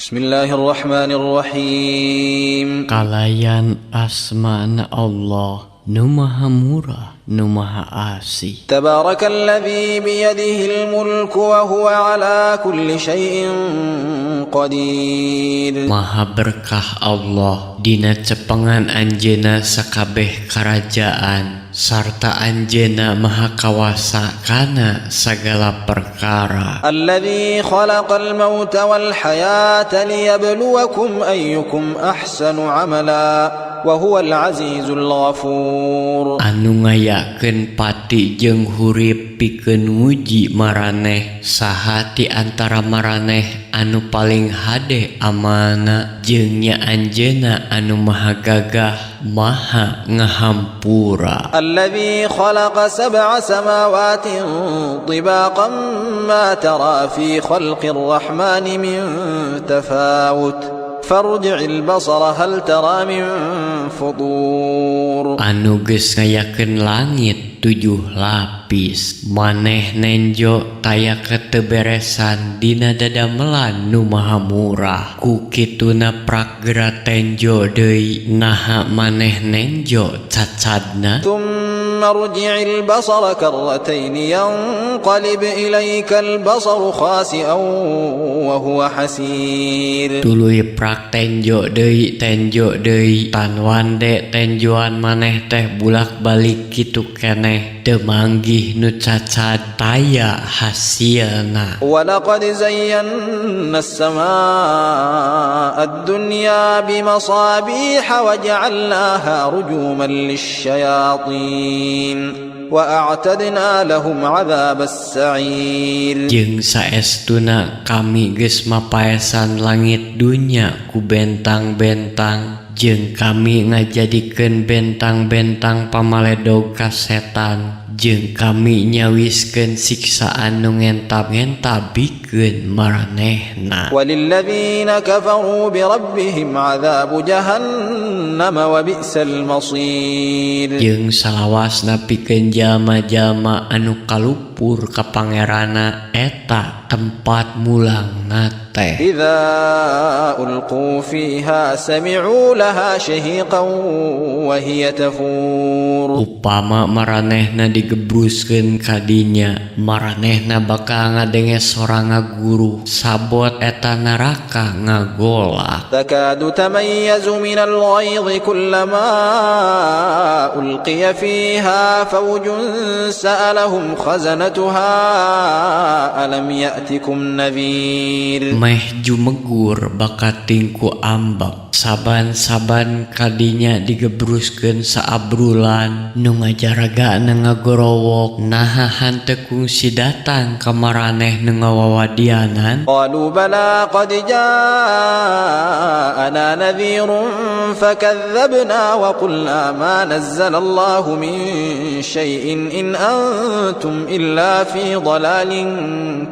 Bismillahirrahmanirrahim. Kalayan asmana Allah nu maha murah nu maha asih. Tabarakalladzi biyadihil mulku wa huwa ala kulli syai'in qadir. Maha berkah Allah dina cepengan anjeunna sakabeh karajaan sarta anjeunna maha kawasa kana sagala perkara. Alladzi khalaqal mauta wal hayata liyabluwakum ayyukum ahsanu amala wa huwal azizul ghafur. Anu ngayakeun pati jeung hurip pikeun nguji maraneh saha ti antara maraneh anu paling hade amalna jeung nya anjeunna anu maha gagah maha ngahampura. Alladzi khalaqa sab'a samawatin tibaqan ma tara fi khalqir rahmani min tafawut farji'il basara hal tara min futur. Anu geus ngayakeun langit 7 lapis maneh nenjo taya keteberesan dina dadamelan nu maha murah ku kituna pragera tenjo deui naha maneh nenjo cacadna. Thumma rji'il basara karratain yanqalib ilaikal basaru khasi'an wa huwa hasir. Tuluy prak tenjo deui tan wande tenjoan maneh teh bulak-balik kitu keneh teu manggih nu cacad taya hasilna. Walaqad zayyana as-samaa'a ad-dunya bimasabiha wa ja'alnaha rujuman lisyayatin wa a'tadna lahum 'adzabas sa'ir. Jeung saestuna kami geus mapaesan langit dunya ku bentang-bentang jeung kami ngajadikeun bentang-bentang pamaledog ka setan jeung kami nyawiskeun siksaan nu ngentab-ngentab bikeun maranehna. Walilladzina kafaru birabbihim adzabu jahannam wa bi'sal masir. Jeung salawasna pikeun jalma-jalma anu kalupur ka pangeranna eta tempat mulangna teh. Idza ulqu fiha sami'u laha shahiqan wa hiya tafur. Upama maranehna digebruskeun ka dinya maranehna bakal ngadenge sora ngaguru sabot eta neraka ngagolak. Takadu tamayyazu minal ghaidhi kullama ulqiya fiha fawjun sa'alahum khazanatuha alam ya'tikum nadhir. Meh jumegur bakating ku ambek saban-saban kadinya digebruskeun saabrulan nu ngajaragana ngagorowok naha hanteu kungsi datang ka maraneh nu ngawawadianan. Qalu bala qad ja'ana nadhirun fakadzdzabna wa qulna ma nazzalallahu min syai'in in antum illa fi dhalalin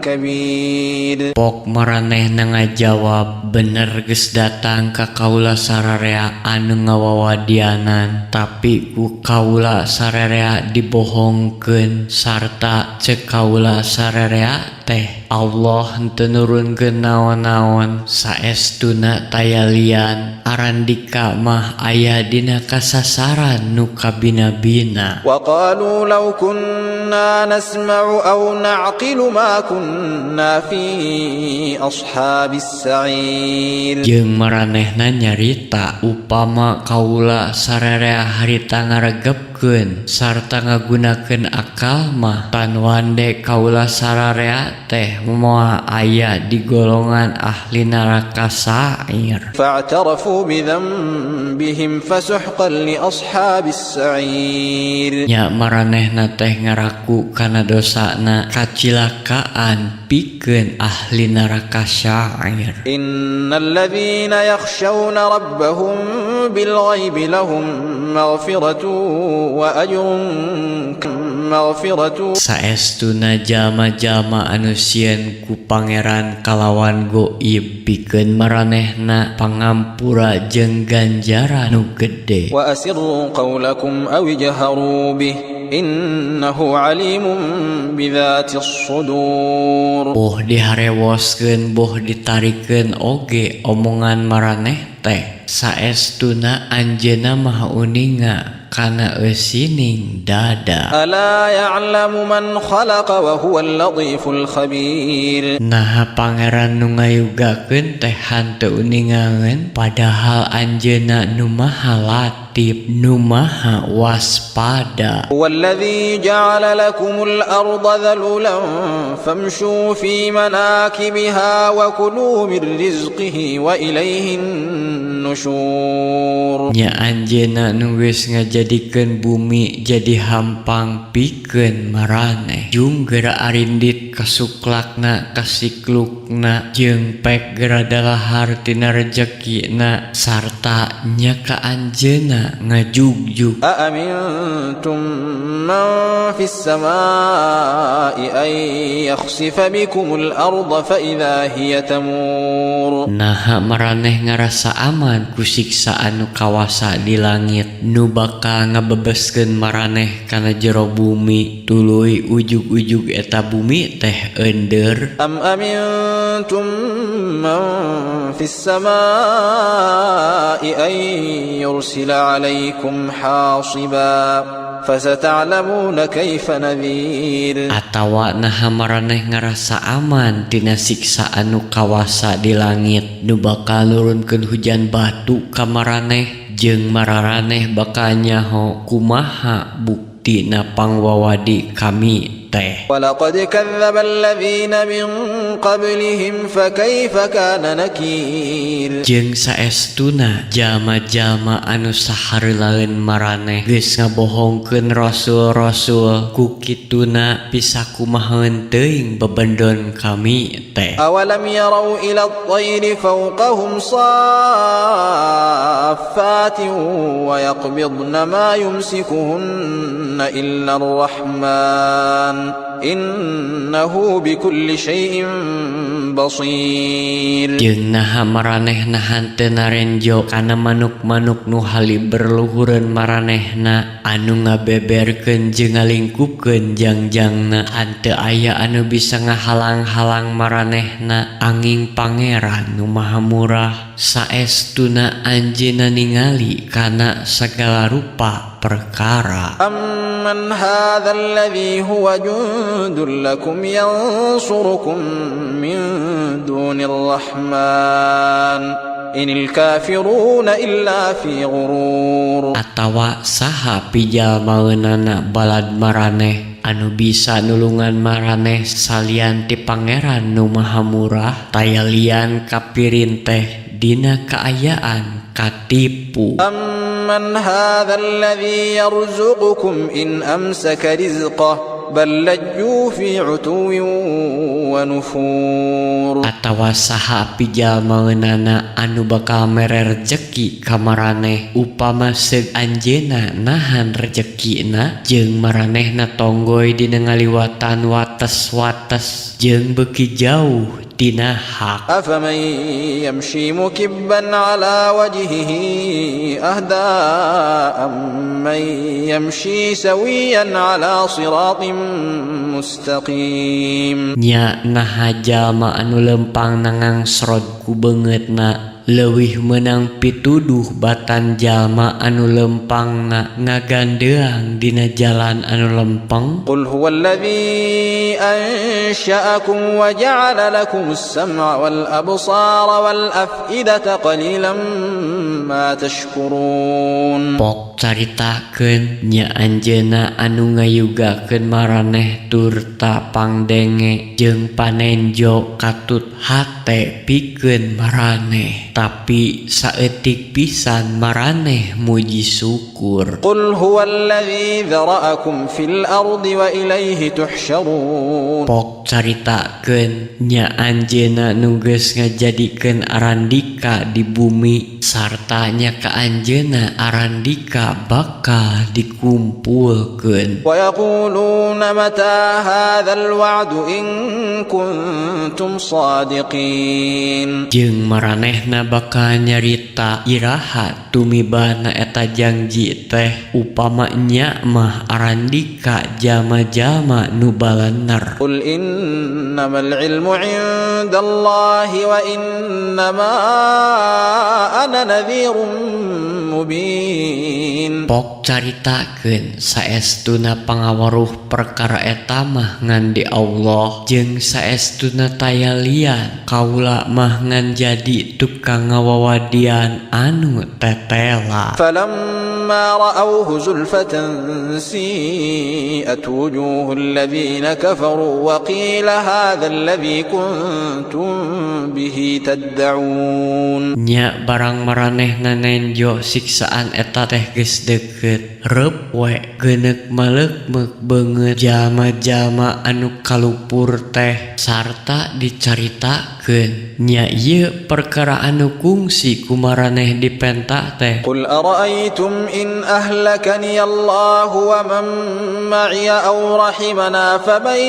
kabir. Pok maranehna ngajawab bener geus datang ka kaula sararea anu ngawawadianan tapi ku kaula sararea dibohongkeun sarta ceuk kaula sararea teh Allah henteu nurunkeun naon-naon saestuna taya lian arandika mah aya dina kasasaran nu kabina-bina. Wa qalu law kunna nasma'u aw na'qilu ma kunna fi ashabis sa'ir. Jeung maranehna nyarita upama kaula sararea harita ngaregepkeun sarta ngagunakeun akal mah tan wande kaula sararea teh moal aya di golongan ahli neraka sa'ir. Fa'tarafu bidzambihim fasuhqan li ashabis sa'ir. Nya maranehna teh ngaraku kana dosana kacilakaan pikeun ahli neraka sa'ir. Innal ladzina yakhshawna rabbahum bil ghaibi lahum maghfiratun wa ajrun maghfiratun. Saestuna jalma-jalma anu sieun ku pangeran kalawan goib pikeun maranehna pangampura jeung ganjaran nu gede. Wa asirru qawlakum aw ijharu bih إنه عليم بذات الصدور. Boh diharewoskeun, boh ditarikeun oge omongan maraneh teh, saestuna Anjeunna Maha Uninga kana eusining dada. ألا يعلم من خلق وهو اللطيف الخبير. Naha Pangeran nu ngayugakeun teh hanteu uningaeun, padahal Anjeunna nu Maha Latif, nu Maha Waspada. هو الذي جعل لكم الأرض ذلولا فامشوا في مناكبها وكلوا من رزقه وإليه النشور. Nya Anjeunna nu geus ngajadikeun bumi jadi hampang pikeun maraneh, jung geura arindit kasuklakna, kasiklukna, jeung pek geura dalahar tina rejekina, sarta nya ka Anjeunna ngajugjug. أأمنتم من في السماء أن يخسف بكم الأرض فإذا هي تمور. Naha maraneh ngarasa aman ku siksa anu kawasa di langit nu bakal ngabebeskeun maraneh kana jero bumi, tuluy ujug-ujug eta bumi teh eundeur? أم أمنتم من في السماء أن يرسل عليكم حاصبا فستعلمون كيف نذير. Atawa naha maraneh ngarasa aman tina siksa anu kawasa di langit nu bakal nurunkeun hujan batu ka maraneh, jeung mararaneh bakal nyaho kumaha buktina pangwawadi kami teh? ولقد كذب الذين من قبلهم فكيف كان نكير. Jeung saestuna jalma-jalma anu sahareulaeun maraneh geus ngabohongkeun rasul-rasul, ku kituna pisakumaheun teuing bebendon kami teh? أولم يروا إلى الطير فوقهم صافات ويقبضن ما يمسكهن إلا الرحمن إنه بكل شيء بصير. Jeung naha maraneh henteu narenjo kana manuk-manuk nu haliber luhureun maranehna anu ngabeberkeun jeung ngalingkupkeun jangjangna? Henteu aya anu bisa ngahalang-halang maranehna anging Pangeran nu Maha Murah. Saestuna Anjeunna ningali kana sagala rupa perkara. أمن هذا الذي هو جند لكم ينصركم من دون الرحمن إن الكافرون إلا في غرور. Atawa saha pijalmaeunana balad maraneh anu bisa nulungan maraneh salian ti Pangeran nu Maha Murah? Taya lian kapirin teh dina kaayaan katipu. أمن هذا الذي يرزقكم إن أمسك رزقه بل لجوا في عتو ونفور. Atawa saha pijalmaeunana anu bakal mere rejeki ka maraneh upama seug anjeunna nahan rejekina, jeung maranehna tonggoy dina ngaliwatan wates-wates jeung beuki jauh tina hak? أفمن يمشي مكبا على وجهه أهدى أمن يمشي سويا على صراط مستقيم. Nya naha jalma anu lempang ngangsrod ku beungeutna leuwih meunang pituduh batan jalma anu lempangna ngagandeang dina jalan anu lempeng? قل هو الذي أنشأكم وجعل لكم السمع والأبصار والأفئدة قليلا ما تشكرون. Pok caritakeun, nya Anjeunna anu ngayugakeun maraneh turta pangdenge jeung panenjo katut hate pikeun maraneh, tapi saeutik pisan maraneh muji syukur. قل هو الذي ذرأكم في الأرض وإليه تحشرون. Pok. Pok caritakeun, nya Anjeunna nu geus ngajadikeun arandika di bumi, sarta nya ka Anjeunna arandika bakal dikumpulkeun. ويقولون متى هذا الوعد إن كنتم صادقين. Jeung maranehna bakal nyarita, "Iraha tumibana eta jangji teh, upama nya mah arandika jalma-jalma nu balener?" قل إنما العلم عند الله وإنما أنا نذير مبين. Pok caritakeun, saestuna pangaweruh perkara eta mah ngan di Allah, jeung saestuna taya lian, kaula mah ngan jadi tukang ngawawadian anu tetela. فلما رأوه زلفة سيئت وجوه الذين كفروا وقيل هذا الذي كنتم به تدعون. Nya barang maranehna nenjo siksaan eta teh geus deukeut, reup we geuneuk maleukmeuk beungeut jalma-jalma anu kalupur teh, sarta dicaritakeun, "Nya ieu perkara anu kungsi ku maraneh dipenta teh." قل أرأيتم إن أهلكني الله ومن معي أو رحمنا فمن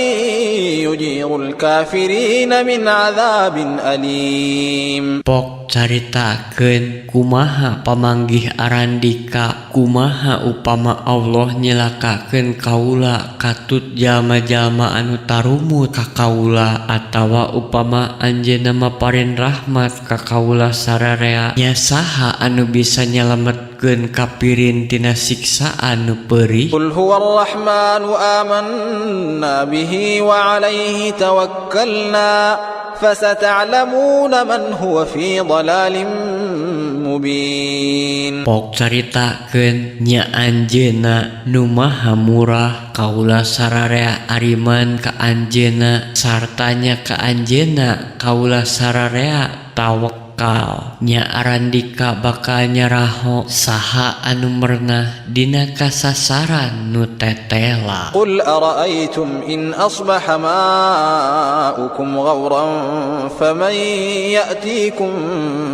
يجير الكافرين من عذاب أليم. Pok caritakeun, kumaha pamanggih arandika, kumaha upama Allah nyilakakeun kaula katut jalma-jalma anu tarumut ka kaula, atawa upama anjeunna maparin rahmat ka kaula sararea, nya saha anu bisa nyalametkeun kapirin tina siksaan nu peurih? قل هو الرحمن آمنا به وعليه توكلنا فستعلمون من هو في ضلال مبين. Pok caritakeun, nya Anjeunna nu Maha Murah, kaula sararea ariman ka Anjeunna, sarta nya ka Anjeunna kaula sararea tawakal. Nya arandika bakal nyaraho saha anu merenah dina kasasaran nu tetela. قل أرأيتم إن أصبح ماؤكم غورا فمن يأتيكم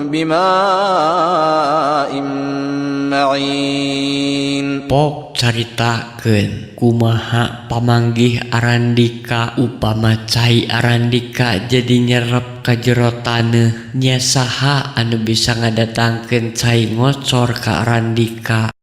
بماء معين. Pok caritakeun, kumaha pamanggih arandika, upama cai arandika jadi nyerep ka jero taneuh, nya saha anu bisa ngadatangkeun cai ngocor ka arandika?